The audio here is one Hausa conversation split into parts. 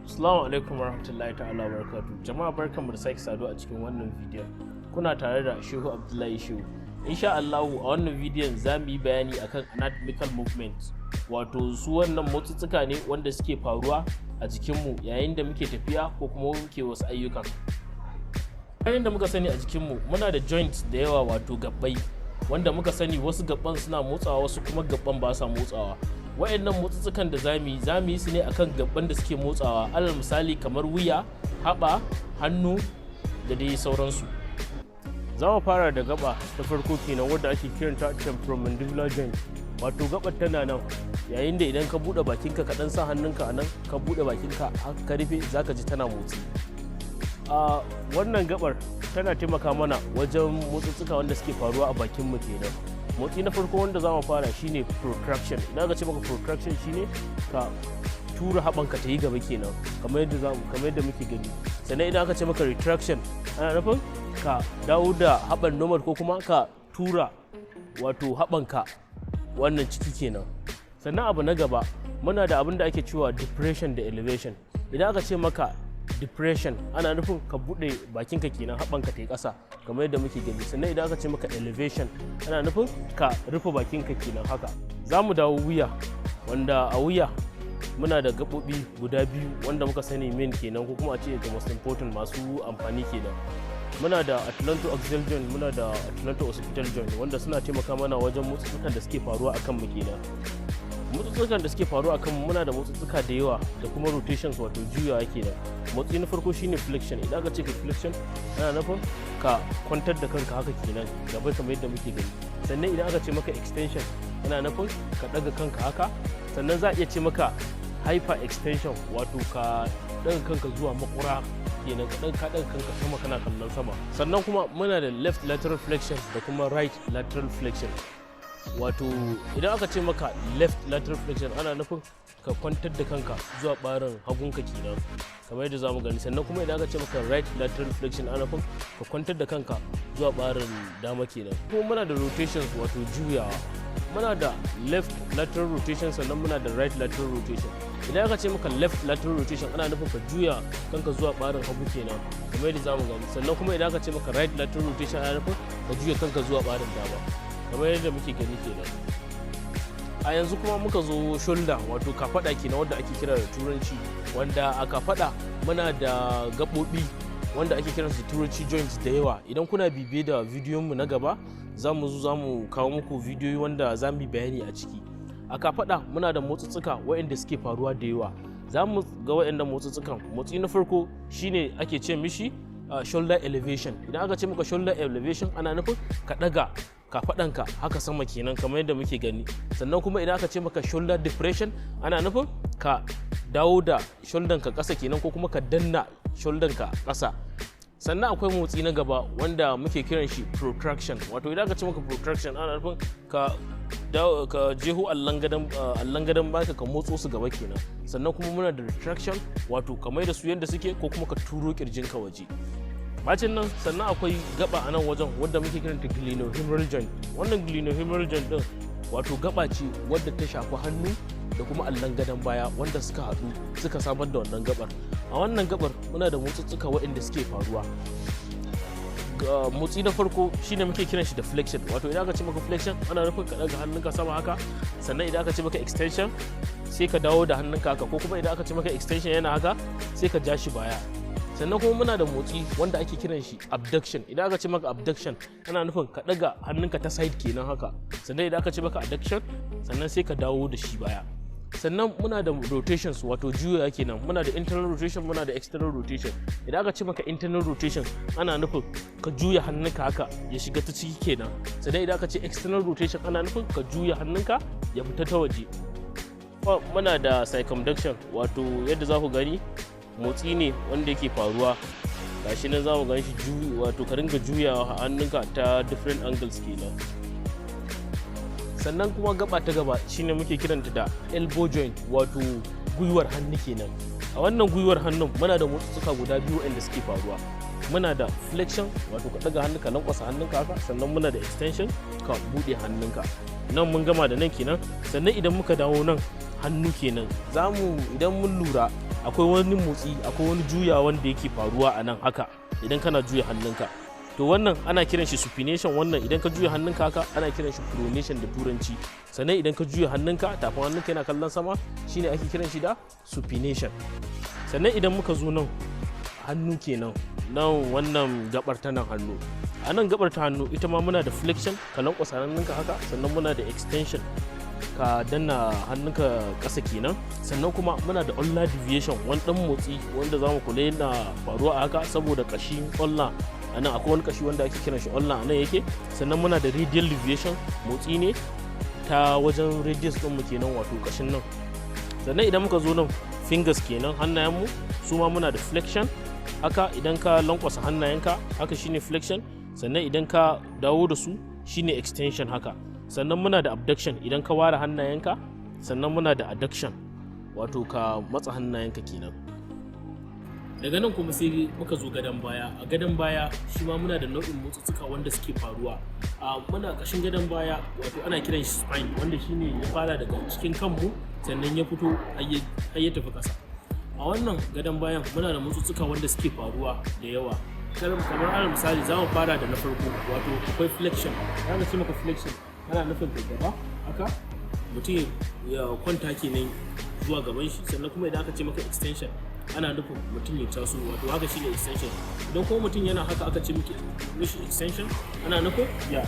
Assalamu alaikum warahmatullahi ta'ala barakatu. Jama'a, barkanmu da sake saduwa a cikin wannan bidiyon. Kuna tare da Shehu Abdullahi Shehu. Insha Allahu, a wannan bidiyon za mu yi bayani akan anatomical movement, wato su wannan motsitsuka ne wanda suke faruwa a jikinmu yayin da muke tafiya ko kuma muke wasu ayyukan. Yayin da muka sani, a jikinmu muna da joints da yawa, wato gabbai wanda muka sani. Wasu gabban suna motsawa, wasu kuma gabban ba sa motsawa. Wayannan motsitsukan da zamu yi, zamu yi su ne akan gabban da suke motsawa, alal misali kamar wuya, haɓa, hannu da dai sauransu. Za mu fara da gaba ta farko kenan, wadda ake kiranta temporomandibular joint, wato gabar tana nan. Yayin da idan ka buɗe bakinka, ka ɗan sa hannunka a nan, ka buɗe bakinka ka rufe, zaka ji tana motsi. A wannan gabar tana taimaka mana wajen motsitsuka wanda suke faruwa a bakinmu kenan. Motsi na farko wanda za mu fara shine protraction. Idan aka ce maka protraction, shine ka tura haɓanka ta yi gaba kenan, kamar yadda muke gani. Sannan idan aka ce maka retraction, ana nufin ka dawo da haɓan normal ko kuma ka tura wato haɓanka wannan ciki kenan. Sannan abu na gaba, muna da abin da ake cewa depression da elevation. Idan aka ce maka depression, ana nufin ka buɗe bakinka kenan, haɓanka ta yi ƙasa, kamar yadda muke gani. Sannan idan aka ce maka elevation, ana nufin ka rufe bakinka kenan haka. Za mu dawo wuya, wanda a wuya muna da gaɓoɓi guda biyu wanda muka sani main kenan, ko kuma a ce the most important, masu amfani kenan. Muna da atlanto-axial joint, muna da atlanto-occipital joint, wanda suna taimaka mana wajen motsutsukan da suke faruwa a kanmu kenan. Motsutsukan da suke faruwa a kanmu, muna da motsutsuka da yawa da kuma rotations, wato juyawa kenan. Motsi na farko shine flexion. Idan aka ce ka flexion, ana nufin ka kwantar da kanka haka kenan gaba, kamar yadda muke gani. Sannan idan aka ce maka extension, ana nufin ka daga kanka haka. Sannan za a iya ce maka hyper extension, wato ka daga kanka zuwa makura kenan, ka daga kanka sama kana kallon sama. Sannan kuma muna da left lateral flexion da kuma right lateral flexion, wato idan aka ce maka left lateral flexion, ana nufin ka kwantar da kanka zuwa barin hagunka kenan, kamar yadda zamu gani. Sannan kuma idan aka ce maka right lateral flexion, ana nufin ka kwantar da kanka zuwa barin dama kenan. Kuma muna da rotations, wato juyawa. Muna da left lateral rotation, sannan muna da right lateral rotation. Idan aka ce maka left lateral rotation, ana nufin ka juya kanka zuwa barin hagu kenan, kamar yadda zamu gani. Sannan kuma idan aka ce maka right lateral rotation, ana nufin ka juya kanka zuwa barin dama, kamar yadda muke gani kenan. A yanzu kuma muka zo shoulder, wato kafada kenan, wanda ake kira da Turanci, wanda a kafada muna da gaɓoɓi wanda ake kiransu da Turanci joints da yawa. Idan kuna bibiye da bidiyon mu na gaba, za mu zo za mu kawo muku bidiyoyi wanda za mu yi bayani a ciki. A kafada muna da motsutsuka waɗanda suke faruwa da yawa. Za mu ga waɗannan motsutsukan. Motsi na farko shine ake ce mishi shoulder elevation. Idan aka ce maka shoulder elevation, ana nufin ka ɗaga kafaɗanka haka sama kenan, kamar yadda muke gani. Sannan kuma idan aka ce maka shoulder depression, ana nufin ka dawo da shoulder ka ƙasa kenan, ko kuma ka danna shoulder ka ƙasa. Sannan akwai motsi na gaba wanda muke kiran shi protraction, wato idan aka ce maka protraction, ana nufin ka jeho allon gadon baka, ka motso su gaba kenan. Sannan kuma muna da retraction, wato ka mai da su yadda suke ko kuma ka turo kirjinka waje. Bacin nan, sannan akwai gaba a nan wajen wadda muke kiranta glenohumeral joint. Wannan glenohumeral joint din, wato gaba ce wadda ta shafi hannu da kuma allon gadon baya, wanda suka haɗu suka samar da wannan gabar. A wannan gabar muna da motsutsuka waɗanda suke faruwa. Motsi na farko shine muke kiran shi da flexion, wato idan aka ce maka flexion, ana nufin ka ɗaga hannunka sama haka. Sannan idan aka ce maka extension, sai ka dawo da hannunka haka, ko kuma idan aka ce maka extension yana haka, sai ka ja shi baya. Sannan kuma muna da motsi wanda ake kiran shi abduction. Idan aka ce maka abduction, ana nufin ka ɗaga hannunka ta side kenan haka. Sannan idan aka ce maka adduction, sannan sai ka dawo da shi baya. Sannan muna da rotations, wato juya kenan. Muna da internal rotation, muna da external rotation. Idan aka ce maka internal rotation, ana nufin ka juya hannunka haka ya shiga ta ciki kenan. Sannan idan aka ce external rotation, ana nufin ka juya hannunka ya fita ta waje. Muna da circumduction, wato yadda za ku gani, motsi ne wanda yake faruwa. Gashi nan za mu gan shi, wato ka ringa juyawa hannunka ta different angles kenan. Sannan kuma gaba ta gaba shine muke kiranta da elbow joint, wato gwiwar hannu kenan. A wannan gwiwar hannun muna da motsutsuka guda biyu inda suke faruwa. Muna da flexion, wato ka ɗaga hannunka, lankwasa hannunka haka. Sannan muna da extension, ka buɗe hannunka. Nan mun gama da nan kenan. Sannan idan muka dawo nan hannu kenan, za mu idan mun lura akwai wani motsi, akwai wani juya wanda yake faruwa a nan haka idan kana juya hannunka. To wannan ana kiran shi supination. Wannan idan ka juya hannunka haka ana kiran shi pronation da Turanci. Sannan idan ka juya hannunka, tafin hannunka yana kallon sama, shine ake kiran shi da supination. Sannan idan muka zo nan hannu kenan, nan wannan gabar ta nan hannu, a nan gabar ta hannu ita ma muna da flexion, ka lankwasa hannunka haka. Sannan muna da extension, ka danna hannunka ƙasa kenan. Sannan kuma muna da ulnar deviation, wani dan motsi wanda zamu kula yana faruwa a haka saboda kashin ulnar. A nan akwai wani kashi wanda ake kiran shi ulnar, a nan yake. Sannan muna da radial deviation, motsi ne ta wajen radius ɗin mu kenan, wato kashin nan. Sannan idan muka zo nan fingers kenan, hannayenmu, su ma muna da flexion haka. Idan ka lankwasa hannayenka haka shine flexion. Sannan idan ka dawo da su shine extension haka. Sannan muna da abduction, idan ka ware hannayenka. Sannan muna da adduction, wato ka matsa hannayenka kenan. Daga nan kuma sai muka zo gadon baya. A gadon baya shi ma muna da nau'in motsutsuka wanda suke faruwa a muna kashin gadon baya, wato ana kiran shi spine, wanda shine ya fara daga cikin kanmu sannan ya fito har ya tafi ƙasa. A wannan gadon bayan muna da motsutsuka wanda suke faruwa da yawa. Kamar alal misali, za mu fara da na farko, wato akwai flexion. Za mu ce maka flexion ana nufin kai gaba haka, mutum ya kwanta kenan zuwa gaban shi. Sannan kuma idan aka ce maka extension, ana nufin mutum ya taso, wato haka shine extension. Idan kuma mutum yana haka aka ce miki mishi extension, ana nufin ya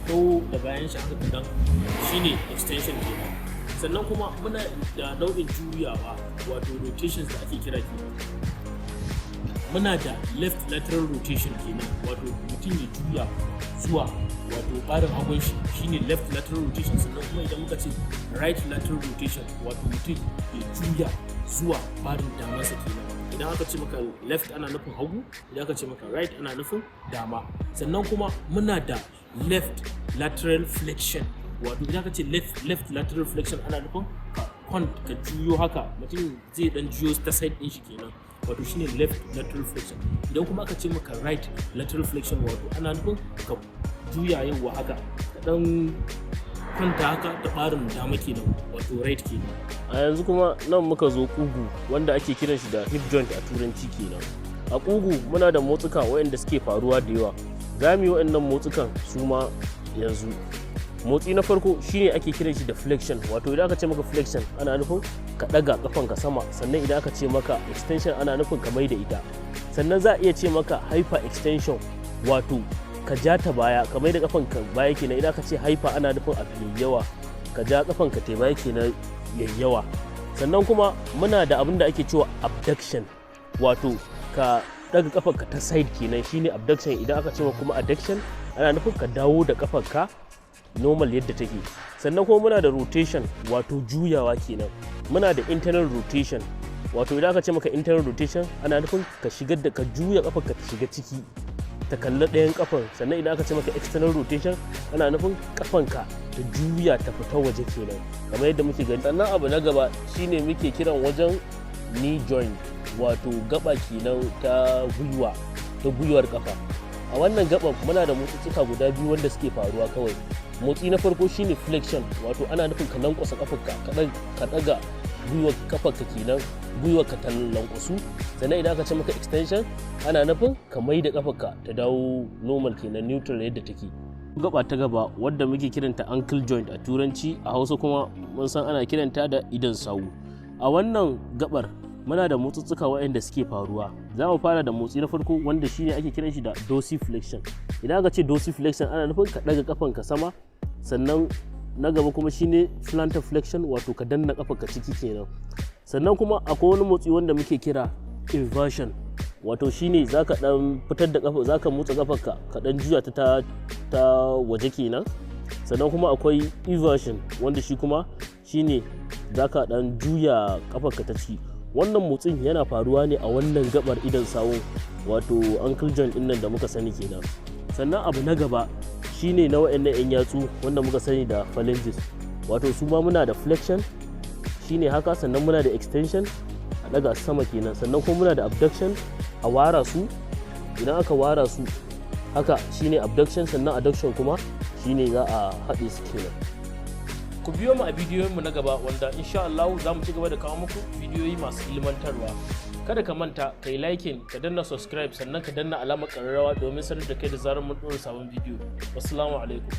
ko da bayan shi haka kadan, shine extension kenan. Sannan kuma muna da nau'in juyawa, wato rotations da ake kira kenan. Muna da left lateral rotation kenan, wato mutum ya juya zuwa wato ɓarin hagun shi, shine left lateral rotation. Sannan kuma idan muka ce right lateral rotation, wato mutum ya juya zuwa ɓarin damansa kenan. Idan aka ce maka left ana nufin hagu, idan aka ce maka right ana nufin dama. Sannan kuma muna da left lateral flexion, wato idan aka ce left lateral flexion ana nufin ka ka juyo haka, mutum zai dan juyo ta side din shi kenan, wato shine left lateral flexion. Idan kuma aka ce maka right lateral flexion, wato ana nufin ka juya yawa haka, ka dan kwanta haka da barin dama kenan, wato right kenan. A yanzu kuma nan muka zo kugu, wanda ake kiran shi da hip joint a Turanci kenan. A kugu muna da motsuka waɗanda suke faruwa da yawa. Za mu yi waɗannan motsukan su ma yanzu. Motsi na farko shine ake kiran shi da flexion, wato idan aka ce maka flexion ana nufin ka ɗaga kafanka sama. Sannan idan aka ce maka extension ana nufin ka mai da ita. Sannan za a iya ce maka hyper extension, wato ka ja ta baya, ka mai da kafanka baya kenan. Idan aka ce hyper ana nufin abu yawa, ka ja kafanka ta baya kenan yayyawa. Sannan kuma muna da abin da ake cewa abduction, wato ka daga kafanka ta side kenan, shine abduction. Idan aka ce kuma adduction ana nufin ka dawo da kafanka normal yadda take. Sannan kuma muna da rotation, wato juyawa kenan. Muna da internal rotation, wato idan aka ce maka internal rotation ana nufin ka shigar da ka juya kafarka ta shiga ciki, ta kalli ɗayan kafan. Sannan idan aka ce maka external rotation ana nufin kafanka ta juya ta fita waje kenan, kamar yadda muke gani. Sannan abu na gaba shine muke kiran wajen knee joint, wato gaba kenan ta gwiwa, ta gwiwar kafa. A wannan gaban muna da motsutsuka guda biyu wanda suke faruwa kawai. Motsi na farko shine flexion, wato ana nufin ka lankwasa kafarka, ka daga gwiwar kafarka kenan, gwiwar ka ta lankwasu. Sannan idan aka ce maka extension ana nufin ka mai da kafarka ta dawo normal kenan, neutral yadda take. Gaba ta gaba wadda muke kiranta ankle joint a Turanci, a Hausa kuma mun san ana kiranta da idon sawu. A wannan gabar muna da motsutsuka waɗanda suke faruwa. Za mu fara da motsi na farko, wanda shine ake kiran shi da dorsiflexion. Idan aka ce dorsiflexion ana nufin ka ɗaga kafanka sama. Sannan na gaba kuma shine plantar flexion, wato ka danna kafanka ciki kenan. Sannan kuma akwai wani motsi wanda muke kira inversion, wato shine zaka dan fitar da kafa, zaka motsa kafarka ka dan juya ta ta waje kenan. Sannan kuma akwai eversion, wanda shi kuma shine zaka dan juya kafarka ta ciki. Wannan motsin yana faruwa ne a wannan gabar idon sawun, wato ankle joint din nan da muka sani kenan. Sannan abu na gaba shine na wa'annan 'yan yatsu wanda muka sani da phalanges, wato su ma muna da flexion, shine haka. Sannan muna da extension, a daga sama kenan. Sannan kuma muna da abduction, a wara su. Idan aka wara su haka shine abduction, sannan adduction kuma shine za a haɗe su kenan. Ku biyo mu a bidiyoyinmu na gaba, wanda insha Allah za mu ci gaba da kawo muku bidiyoyi masu ilmantarwa. Kada ka manta ka yi liking, ka danna subscribe, sannan ka danna alamar ƙararrawa domin sanar da kai da zarar mun ɗora sabon bidiyo. Wassalamu alaikum.